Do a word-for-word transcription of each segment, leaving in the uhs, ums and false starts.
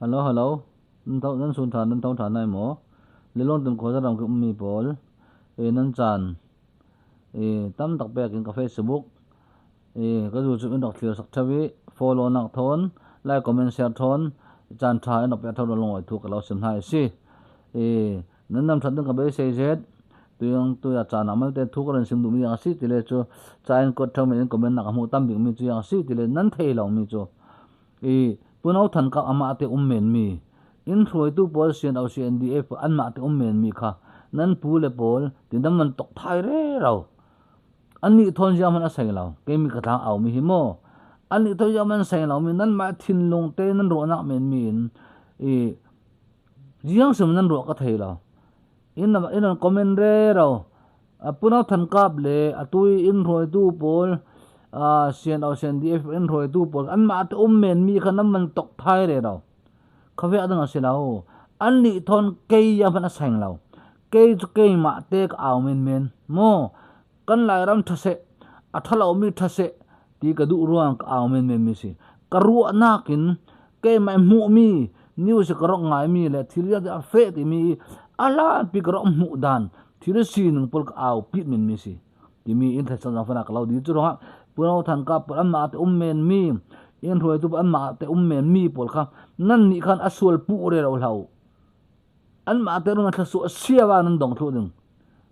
Hello, hello. Nan tho, nan sun ṭha, nan tho ṭha nai maw? Lilong tun khuazat ram ki um mi pawl, e, nan caan, e, tam tak pekin ka Facebook, e, ka YouTube in rak thlir sak ṭheu i, follow nak thawn, like, comment, share thawn, caan ṭha in rak pek ṭheu lo lungawi thu ka lo sim hna i si. E, nan nam ṭhat ding ka beisei zet. Tui ang tui a caan a malte thu ka rin sim duh mi ziang a si ti le cu, ca in kuat ṭheu men in comment nak a hmuh tam bik mi cu ziang a si ti le, nan thei lo mi cu, i, Pu No Than Kap amahte um men mi, in hruaitu pawl, C N O, C N D F, anmahte um men mi kha nan pu le pawl ti nan man tawk thai rero. Annih thawn ziang hman a sei lo, kei mi ka tlang au mi hi maw? Annih thawn ziang hman a sei lo mi, nanmah thinlung te nan ruahnak men mi in, i, ziang sim nan ruah ka thei lo. In, in an comment rero. A, Pu No Than Kap le a tui in hruaitu pawl, a, C N O, C N D F in hruaitu pawl, anmahte um men mi kha nan man tawk thai rero. Kha vek ding a si lo. Annih thawn kei ziang hman a sei lo. Kei cu keimah te ka au menmen maw? Kan Lairam ṭha seh, a ṭha lo mi ṭha seh ti ka duh ruang ka au menmen mi si. Ka ruahnak in keimah hmuhmi, news ka rak ngaimi le thil ziang a feh timi a hlanpi ka rak hmuh dan thil sining pawl ka au pit men mi si. Timi in theisan zong fana ka lo dil cu ruangah Pu No Than Kap pawl anmahte um men mi, in hruaitu pawl anmahte um men mi pawl kha nannih khan a sual puh rero hlah uh. Anmahte run a thluasuah siava nan dong thluh ding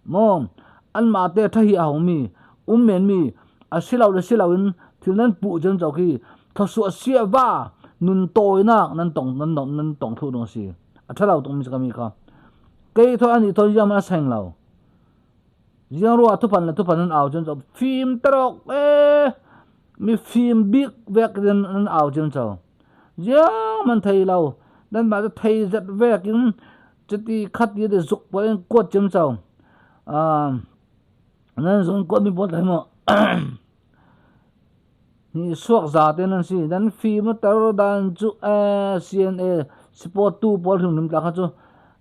maw? Anmahte ṭha hi a hong mi, um men mi, a si lo le si lo in thil nan puh ciamco khi thluasuah siava nun tawinak nan tong, nan dong, nan tong thluh ding a si. A ṭha lo tuk mi si ka mi kha. Kei thawn annih thawn ziang hman a sei lo. Ziang ruah thuphan le thuphan nan au ciamco, fim tarawk e, mi fim bik vek nan, nan au ciamco. Ziang hman thei lo, nanmah cu thei zet vekin cuti khati te zuk pawl in kuat ciamco. Ah, nan zuk in kuat mi pawl thei maw? Hnih suak zate nan si. Nan fim a tar dan cu, eh, C N A support tu pawl hrimhrim tla kha cu,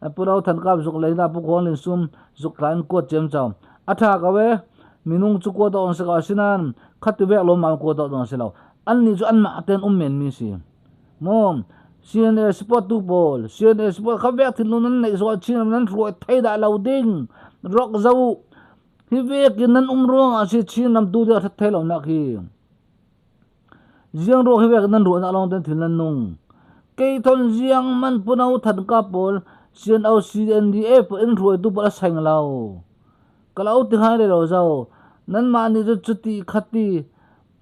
eh, Pu No Than Kap zuk lei na Pu Khuang Lin Sum zuk tla in kuat ciamco. A ṭha ko e, minung cu kuat awk an si ko, asinain khati vek lawmmam kuat awk ding an si lo. Annih cu anmah tein um men mi si. Maw, C N A support tu pawl, C N A support kha vek thinlung nan neih zong ah Chin ram nan hruai thei dah lo ding. Rawk zo uh. Hi vekin nan um ruangah a si, Chin ram tu ding a ṭhat thei lo nak hi. Ziang ruang hi vek nan ruahnak lawngte thil nan nung. Kei thawn ziang man Pu No Than Kap pawl, C N O, C N D F pawl in hruaitu pawl a seng lo. Ka lo ti hai rero zo. Nanmah nih cu cuti khati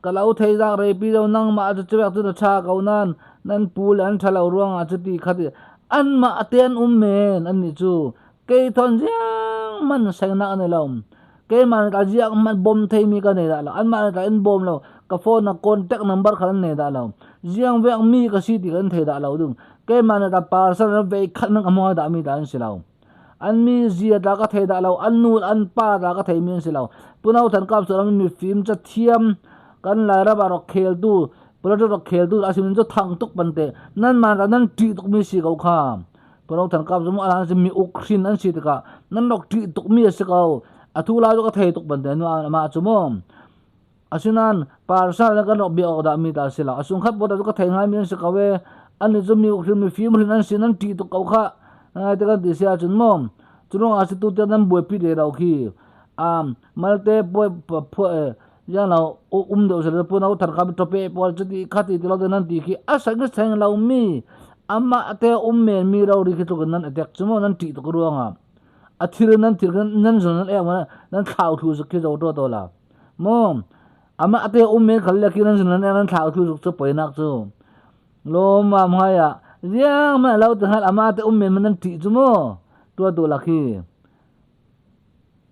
ka lo thei zak reipi zo, nangmah cu cuvek cu na ṭha ko nan, nan pu le an ṭha lo ruangah cuti khati anmah te an um men annih cu. Kei thawn ziang man sengnak a nei lo. Keimah nih tla ziang man bawm theimi ka nei dah lo. Anmah nih tla in bawm lo. Ka phone a contact number khan an nei dah lo. Ziang vek mi ka si ti kha an thei dah lo ding. Keimah nih tla parcel an vei khat man ka hmuh dah mi tla an si lo. An mi zia tla ka thei dah lo. An nu an pa tla ka thei mi an si lo. Pu No Than Kap cu ram mifim cathiam kan Lairam ah rak kheltu, politics rak kheltu a si min cu thang tuk pante. Nanmah nih tla nan ṭih tuk mi si ko kha. Pu No Than Kap cu maw, a hlan si mi uk hrin an si tikah nan rak ṭih tukmi a si ko. A thu lai cu ka thei tuk pante, nu amah cu maw. Asinain parcel kan rak bia awk dah mi ta a si lo. A sungkhat pawl cu ka thei ngai mi an si ko e. Annih cu mi uk hrin, mifim hrin an si, nan ṭih tuk ko kha. Ngai te kan ti si ahcun maw. Cu ruangah a si tu tiang nan buaipi rero khi. Um, malte puai, phuai, eh, ziang lo, u-, um deuh seh, Pu No Than Kap ṭawpeh pawl cuti khati ti lo te nan ti khi a sang i seng lo mi. Amah te um men mi rori khi tlukin nan attack cu maw, nan ṭih tuk ruangah. A thil nan thil nan, nan zun nan ek maw, nan thlau thlu zik khi zo ṭuat awla. Maw, amah te um men khal le khi nan zun nan ek nan thlau thlu zik cu poinak cu. Lawmmam hai ah, ziang man a lo ti hal, amah te um men man nan ṭih cu maw, ṭuat awla khi.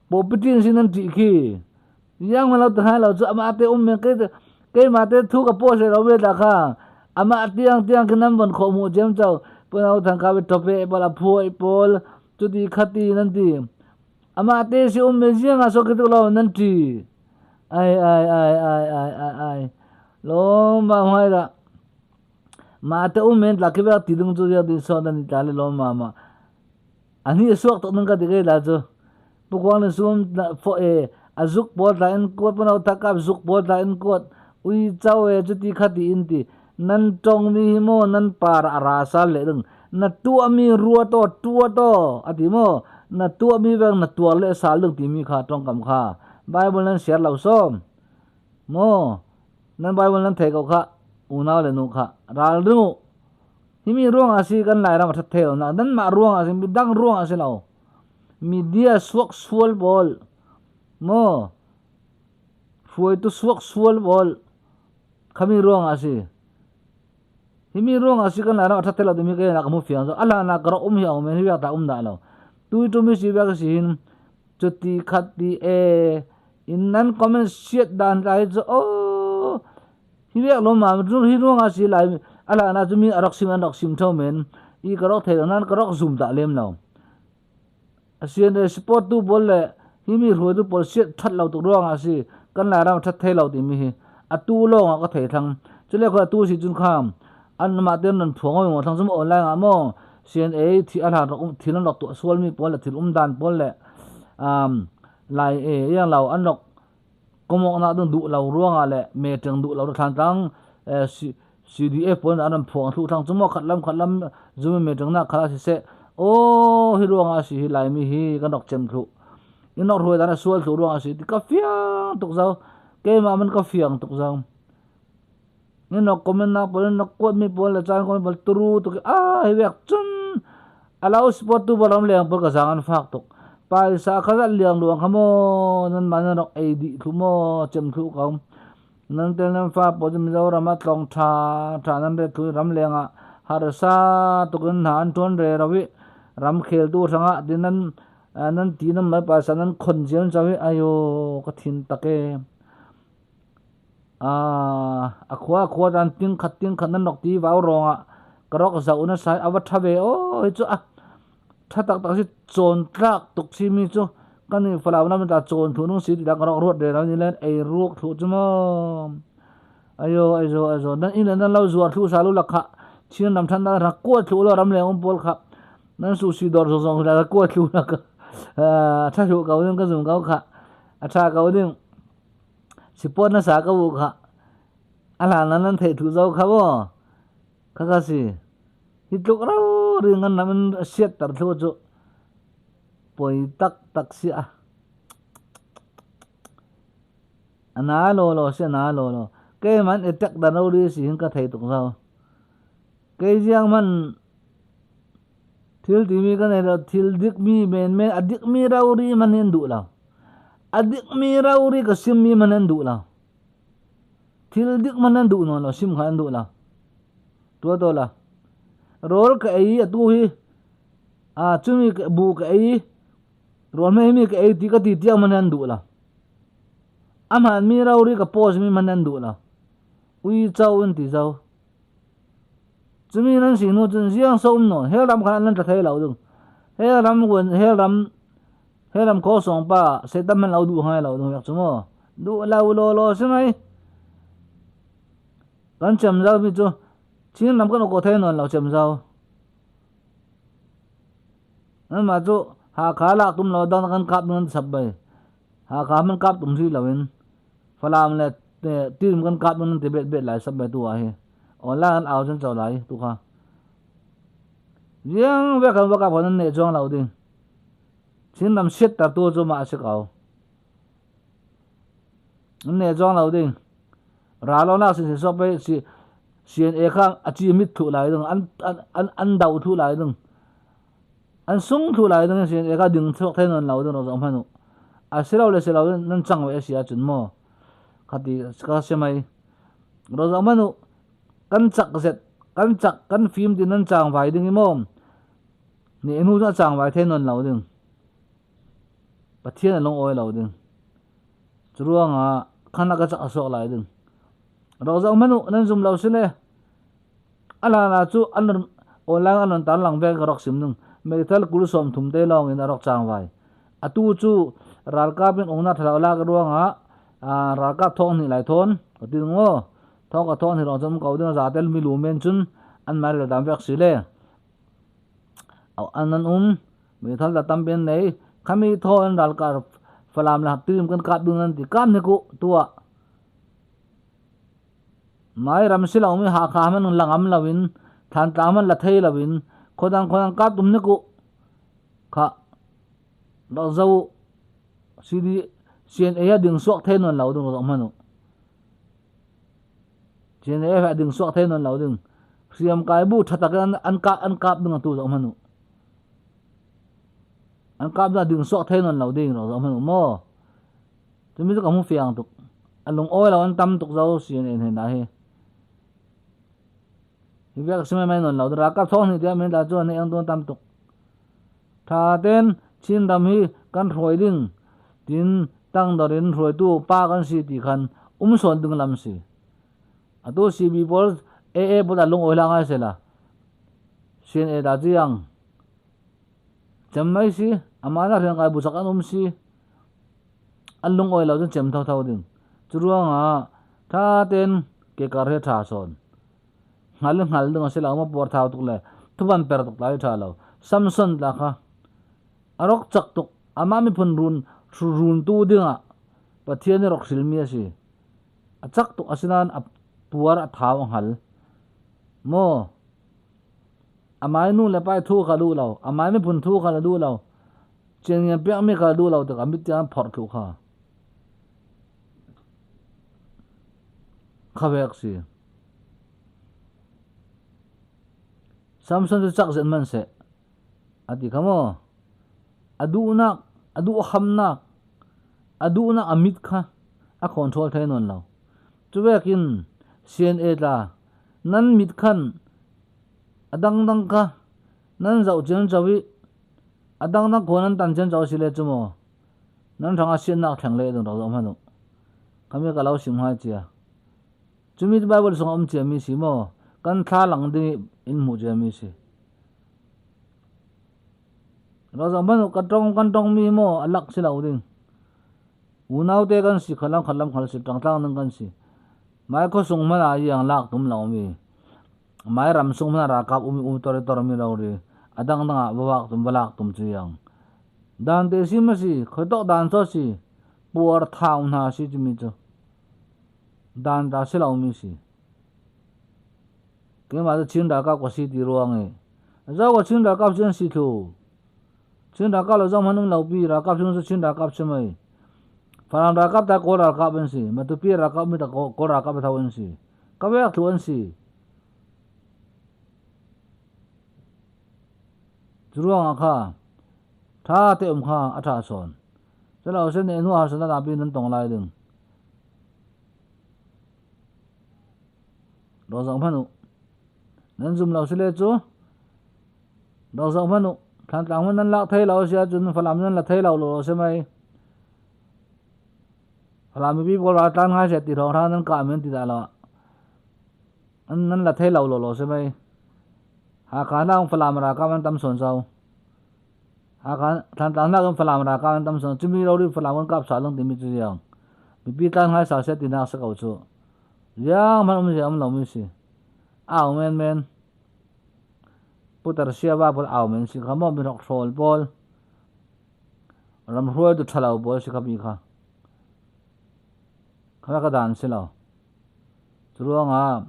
Pawlpi ṭin si nan ṭih khi. Ziang man lo ti hai lo cu amah te um men kei, keimah te thu ka post lo ve ta kha. Amah tiang tiang khi nan von khawh hmuh ciamco. Pu No Than Kap ṭawpeh pawl, a phuai pawl, cuti khati nan ti. Amah te si um men ziang a so khi tuk lo nan ṭih. Ai, ai, ai. Lawmmam hai dah. Mah te um men tla khi vek ti ding cu ziang ti sawh nan i tla le lawmmam ah. A hnih a suak tuk nan ka ti kei tla cu. Pu Khuang Lin Sum na, fo-, e, a zuk pawl tla in kuat, Pu No Than Kap zuk pawl tla in kuat. Ui cau e, cuti khati in ti. Nan ṭawng mi hi maw, nan par a ra sal leh ding. Na tuah mi ruat aw, tuat aw, a ti maw. Na tuah mi vek na tuar leh sal ding timi kha ṭawngkam kha Bible nan siar lo sawm. Maw, nan Bible nan thei ko kha, unau le nu kha, ral ring uh. Himi ruangah si kan Lairam a ṭhat thei lo na, nanmah ruangah si, midang ruangah si lo. Media suaksual pawl. Maw, hruaitu suaksual pawl. Khami ruangah si. Himi ruangah si kan Lairam a ṭhat thei lo timi kei na ka hmu fiang zo. A hlanah ka rak um hi a um hi vek ta um dah lo. Tui ṭum hi si vek si hin. Chuti khat ti e. In nan comment siat dan lai chu aw. Hi vek lo ma, hi ruangah si lai. A hlanah chu mi a rak sim, an rak sim tho men. I ka rak thei lo nan ka rak zum ta lem lo. A sian e support tu pawl le himi hruaitu pawl siat ṭhat lo tuk ruangah si kan Lairam a ṭhat thei lo timi hi. A tu lawngah ka thei thlang. Chule khuan a tu si chun kha. Anmahte an rawn phuang awi maw thlang chu maw online ah maw. Sian e thi a hlan rak um, thil an rak tuah sual mi pawl le thil um dan pawl le, um, lai e, iang lo an rak kawmawkna ding duh lo ruangah leh meeting duh lo thlan tlang, eh, C-, C D F pawl an rawn phuang thluh thlang chu maw, khat lam, khat lam, Zoom meeting na khat a si seh. Aw, hi ruangah si hi lai mi hi kan rak chem thluh. In rak hruai dan a sual thluh ruangah si ti ka fiang tuk zo. Keimah man ka fiang tuk zo. Ni nawk comment nak pawl, ni nawk kuat mi pawl le chan comment pawl turu tuk a hi vek chun. A lo support tu pawl ram leng pawl ka zang an fak tuk. Paisa kha zat liang luang kha maw, nan mah nan rak ei dih thlu maw, chem thlu ka um. Nan tel nan fa pawl chu Mizoram a tlawng ṭha ṭha nan ret thlu ram lengah harsa tukin hna an ṭuan rero ih ram kheltu hrangah tin nan, eh, nan ti nan mai paisa nan khawn ziau chau ih ayo ka thin tak e. A, a khua, a khua dan ting khat, ting khat nan rawk ti vau rawngah ka rawk zauh nasa hi a va ṭha ve aw, hi chu a ṭha tak tak si chawn tlak tuk si mi chu ka nih Falam lam ta chawn thluh nung si ti dan ka rawk ruat rero ni len ei ruak thluh chu maw. Ayo, ayo, ayo, nan in le nan lo zuar thluh sa lu lak kha, Chin ram ṭhat nan rak kuat thluh lo ram leng um pawl kha, nan suhsi dawr zawng zawng rak kuat thluh lak kha, a, ṭha thluh ko ding ka zum ko kha, a ṭha ko ding. Support nasa ka uh kha. A hlan nan nan theih thluh zo kha maw. Kha kha si. Hi tluk rori ngan lam in a siat tar thluh chu. Poi tak tak si a. A na lo lo si a na lo lo. Kei man e tek dan rori si hin ka thei tuk zo. Kei ziang man thil ti mi ka nei lo, thil dik mi men men, a dik mi rori man hin duh lo. A dik mi rori ka sim mi man hin duh lo. Thil dik man nan duh nawn lo, sim kha an duh lo. Tua tawh la. Rawl ka ei a tu hi. A, chumi ka bu ka ei. Rawl hmei mi ka ei ti ka ti tiang man nan duh lo. A hman mi rori ka pawh mi man nan duh lo. Ui chau in ti zo. Chumi nan si hnu chun ziang so um nawn, hel ram khan an lan tla thei lo ding. Hel ram, hel ram, hel ram khaw sawng pa, Satan hman lo duh ngai lo ding vek chu maw. Duh lo law law si mai. Kan chem zo mi chu, Chin ram kan uk thei nawn lo chem zo. Anmah chu, Hakha lak tum lo, dang kan kap ding an ti sap mai. Hakha hman kap tum si lo in. Falam le, eh, Tirim kan kap ding an ti bet bet lai sap mai tu a hi. Online an au chen chau lai tu kha. Ziang vek kan va kap kha nan neh chuang lo ding. Chin ram siat tar tu chu mah a si ko. An neh chuang lo ding. Ral awknak sin sin sawk pei si, C N A kha a ci mit thluh lai ding, an, an, an, an do thluh lai ding. An sung thluh lai ding, C N A kha ding thluh thei nawn lo ding, rawk zawk hman uh. A si lo le si lo ding, nan chang ve a si a chun maw. Kha ti, kha si mai. Rawk zawk hman uh, kan chak zet, kan chak, kan fim ti nan chang vai ding i maw. Nih hnu chu a chang vai thei nawn lo ding. Pathian a lungawi lo ding. Churuangah khan a ka chak a suak lai ding. Rawk zawk hman uh, nan zum lo si le. A hlanah chu an rawn, online an rawn tarlang vek ka rawk sim ding. Meithal kul sawmthum te lawngin a rawk changvai. A tu chu ralkap in ungna ṭha lo lak ruangah, a, ralkap thawk hnih lai thawn ka ti ding maw? Thawk a thawk hnih rawng chu an um ko ding a, zatel mi lu men chun an mai rel dan vek si le. Au, an nan um, meithal ta tampi an nei, khami thaw an ralkap Falam le Tirim kan kap ding nan ti, kap hnik uh, tuah. Mai ram si lo mi Hakha hmanh la ngam loin, Thantlang hmanh la thei loin, khuadang khuadang kap tum nik uh kha, rak zoh uh, C D, C N A a ding suak thei nawn lo ding rak zoh hmanh uh. C N A a ding suak thei nawn lo ding. Hriamkai bu ṭha takin an, an kap, an kap ding atu zoh hmanh uh. An kap ding a ding suak thei nawn lo ding rak zoh hmanh uh maw? Cumi cu ka hmu fiang tuk. A lungawi lo an tam tuk zo C N A hnenah hi. Hi vek si maimai nawn lo ding. Ralkap thawng hnih tiah min ta cu an i eng tuan tam tuk. Ṭha tein Chin ram hi kan hruai ding, tiin tangdor in hruaitu pa kan si ti khan um sawn ding lam si. Atu C B pawl, A A pawl a lungawi hlah ngai sehla, C N A ta ciang cem mai si, amah na hriamkai bu sak an um si, an lungawi lo cun cem thotho ding. Cu ruangah ṭha tein kekar hi ṭha sawn. Hngal in hngal ding a si lo, maw puar thau tuk le thuban per tuk tla hi ṭha lo. Samson tla kha a rak cak tuk, amah miphun run, runtu dingah Pathian nih rak hrilmi a si. A cak tuk asinain a puar a thau a hngal. Maw? Amai nu le pai thu kha duh lo, amai miphun thu kha duh lo, cian ngian piakmi kha duh lo, tik a mit tiang phorh thluh kha. Kha vek si. Samson cu cak zet hmanh seh, a ti kha maw? A duhnak, a duhkhamnak, a duhnak a mit kha a control thei nawn lo. Cuvekin C N A tla, nan mit khan a dangdang kha nan zoh cianco i, a dangdang khua nan tan cianco a si le cu maw, nan hrangah siatnak thleng leh ding rak zoh hmanh uh. Khami ka lo sim hai cia. Cumi cu Baibal sungah um ciami si maw? Kan thlalang ding i in hmuh ciami si. Rak zoh hmanh uh, ka ṭong, kan ṭongmi maw, a lak si lo ding. Unaute kan si, khatlam khatlam khal si, ṭangtlang ding kan si. Mai khuasung hmanh ah ziang lak tum lomi, mai ram sung hmanh ah ralkap um i um tor i tormi rori, a dangdang ah va vak tum, va lak tum cu ziang. Dan te si maw si, khuitawk dan cu a si, puar thau hna a si cumi cu. Dan ta si lomi si. Keimah cu Chin ralkap ka si ti ruang i, a zo ka Chin ralkap cu an si thlu. Chin ralkap lo zoh hmanh um lo pi, ralkap si cu Chin ralkap si mai. Falam ralkap ta Kawl ralkap an si, Matupi ralkap mi ta Kawl, Kawl ralkap a tho an si. Ka vek thlu an si. Cu ruangah kha ṭha te um kha a ṭha sawn. Cu lo si, ne hnu a harsatnak tampi nan tong lai ding. Rak zoh hmanh uh. Nan zum lo si le cu rak zoh hmanh uh. Thantlang hmanh nan lak thei lo a si ahcun Falam nan la thei lo lo si mai. Falam mipi pawl ral tlan ngai seh ti hrawnghrang nan kah men ti dah lo. An nan la thei lo lo lo si mai. Hakha hna Falam ralkap an tam sawn co. Hakha Thantlang hna kan Falam ralkap an tam sawn. Cumi rori Falam kan kap sa lang timi cu ziang. Mipi tlan ngai sa seh tinak si ko cu. Ziang hmanh um zia um lomi si. Au men men. Putar sia va pawl au men si kha maw, mi rak hrawl pawl. Ram hruaitu ṭhalo pawl si kha mi kha. Kha ka dan si lo. Cu ruangah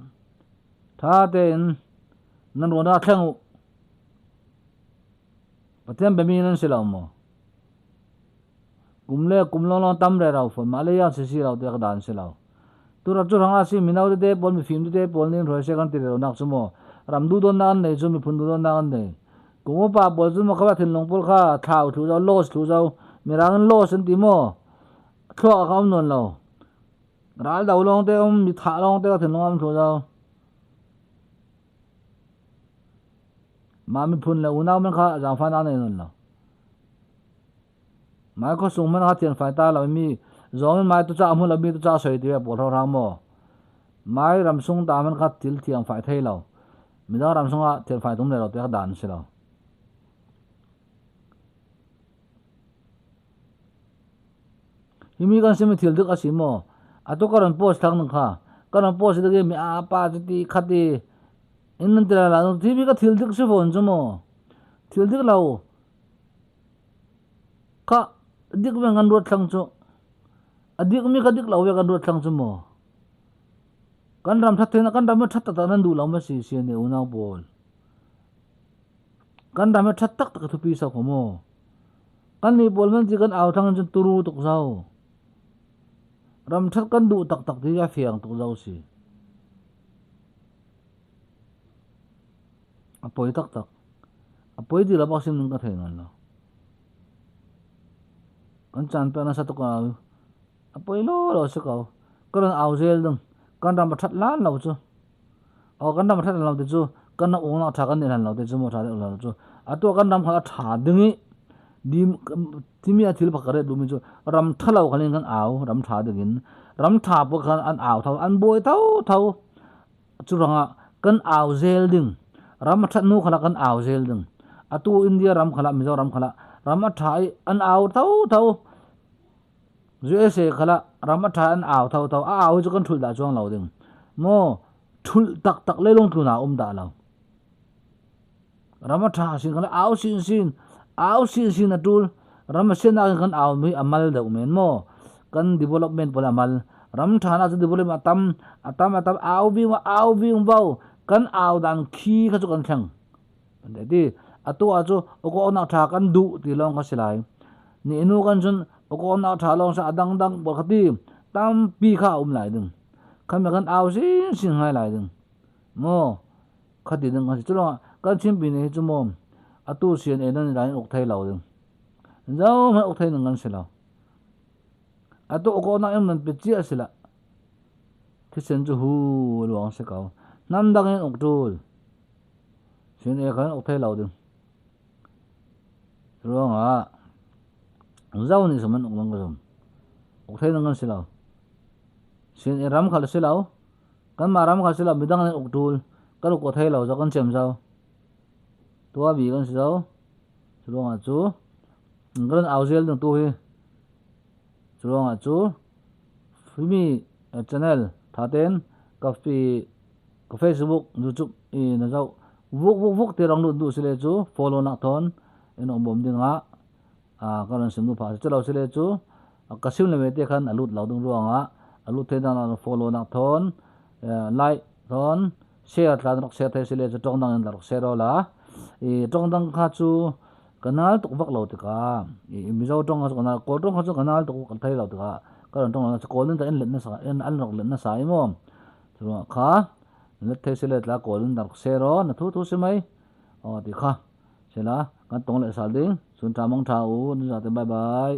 ṭha tein nan ruahnak thleng uh. Pathian biami nan si lo maw? Kum le kum lawnglawng tam rero fawn mah le ziang si si lo tiah ka dan si lo. Turak cu hrangah si, mino tete pawl, mifim tete pawl nih hruai seh kan ti reronak cu maw, ram duhdawtnak an nei cu miphun duhdawtnak an nei. Kum upa pawl cu maw, kha thinlung pawl kha thlau thlu zo, loss thlu zo, Mirang in loss an ti maw? Thluak a ka um nawn lo. Ral do lawngte um, mi thah lawngte kha thinlung a um thlu zo. Mah miphun le unau men kha zaangfahnak nei nawn lo. Mai khuasung hmanh kha thianfai ta lo mi, zawng in mai tucah a hmu lo mi tucah soi ti ve pawl hrawnghrang maw? Mai ram sung ta hmanh kha thil thiangfai thei lo. Midang ram sungah thianfai tum rero te kha dan si lo. Himi kan simi thil dik a si maw? Atu ka ron post thlang ning kha, ka ron post dik i mi a pa cu ti khat i in nan ti lala, T V ka thil dik si fawn cu maw? Thil dik lo kha dik ve kan ruat thlang cu, a dikmi kha dik lo ve kan ruat thlang cu maw? Kan ram ṭhat theihna, kan ram hi ṭhat taktak nan duh lo maw si, CNA unau pawl? Kan ram hi ṭhat taktak a thupi sa kha maw? Kannih pawl man ci kan au thlang in cun turu tuk zo. Ram ṭhat kan duh taktak ti a fiang tuk zo si. A poi taktak. A poi ti lo bak sim ning ka thei nawn lo. Kan caan pek nasa tuk a, a poi lo lo si ko. Kan run au zel ding. Kan ram a ṭhat hlan lo cu. Aw, kan ram a ṭhat hlan lo ti cu, kan ram uknak ṭha kan neih hlan lo ti cu, maw ṭha deuh hlan lo cu. Atu ah kan ram kha a ṭha ding i, dim, timi a thil pakhat ka ret duhmi cu, ram ṭha lo khalin kan au, ram ṭha dingin, ram ṭha pawl khan an au tho, an buai tho tho. Cu ruangah kan au zel ding. Ram a ṭhat hnu khalah kan au zel ding. Atu India ram khalah, Mizoram khalah, ram a ṭha i an au tho tho. USA khalah ram a ṭha an au tho tho. A au hi cu kan ṭhulh dah cuang lo ding. Maw, ṭhulh taktak leilung tlun a um dah lo. Ram a ṭha sin khalah au sin sin, au sin sin a ṭul. Ram a siannak in kan au mi a mal deuh men maw? Kan development pawl a mal. Ram ṭha nak cu development a tam, a tam, a tam, au viung, au viung vo. Kan au dan khi kha cu kan thleng. Ti, atu ah cu ukawknak ṭha kan duh ti lawng kha si lai. Nih nu kan cun ukawknak ṭha lawng sa a dangdang pawl kha ti tampi kha a um lai ding. Khami kan au sin sin ngai lai ding. Maw? Kha ti ding kan si. Cu lawngah kan Chinpi nih hi cu maw? Atu CNA nan nih lai in uk thei lo ding. Zohmanh uk thei ning kan si lo. Atu ukawknak in nan pe cia si lah. Thisen cu hu luang si ko. Hnam dang in uk ṭul. CNA khan uk thei lo ding. Ruangah zo nih sum an uk dang ka zum. Uk thei dang kan si lo. CNA ram khal si lo. Kanmah ram khal si lo, midang in uk ṭul. Kan uk thei lo zo, kan cem zo. Tua mi kan si zo. Ruangah cu kan run au zel ding tu hi. Curuangah cu Fimi, eh, channel ṭha tein ka fi, ka Facebook, YouTube i na zoh vuk vuk vuk ti rang lut duh si le cu follow nak thawn in awk bawm dingah, ah, ka run sim duh pha si. Cu lo si le cu, ah, ka sim le ve te khan a lut lo ding ruangah a lut thei dan follow nak thawn, eh, like thawn share tla rak share thei si le cu ṭong dang in rak share awla. I ṭong dang kha cu ka nal tuk vak lo tikah, i, i Mizo ṭong kha cu ka nal, Kawl ṭong kha cu ka nal tuk vak thei lo tikah, ka ṭong ṭong lo cu Kawl in ta in let nasa, in an rak let nasa i maw? Curuangah kha let thei si le tla Kawl in rak share aw, na thu thu si mai. Aw, ti kha. Sila, kan tong le sal ding. Sun ṭha mang ṭha u, nizate bye bye.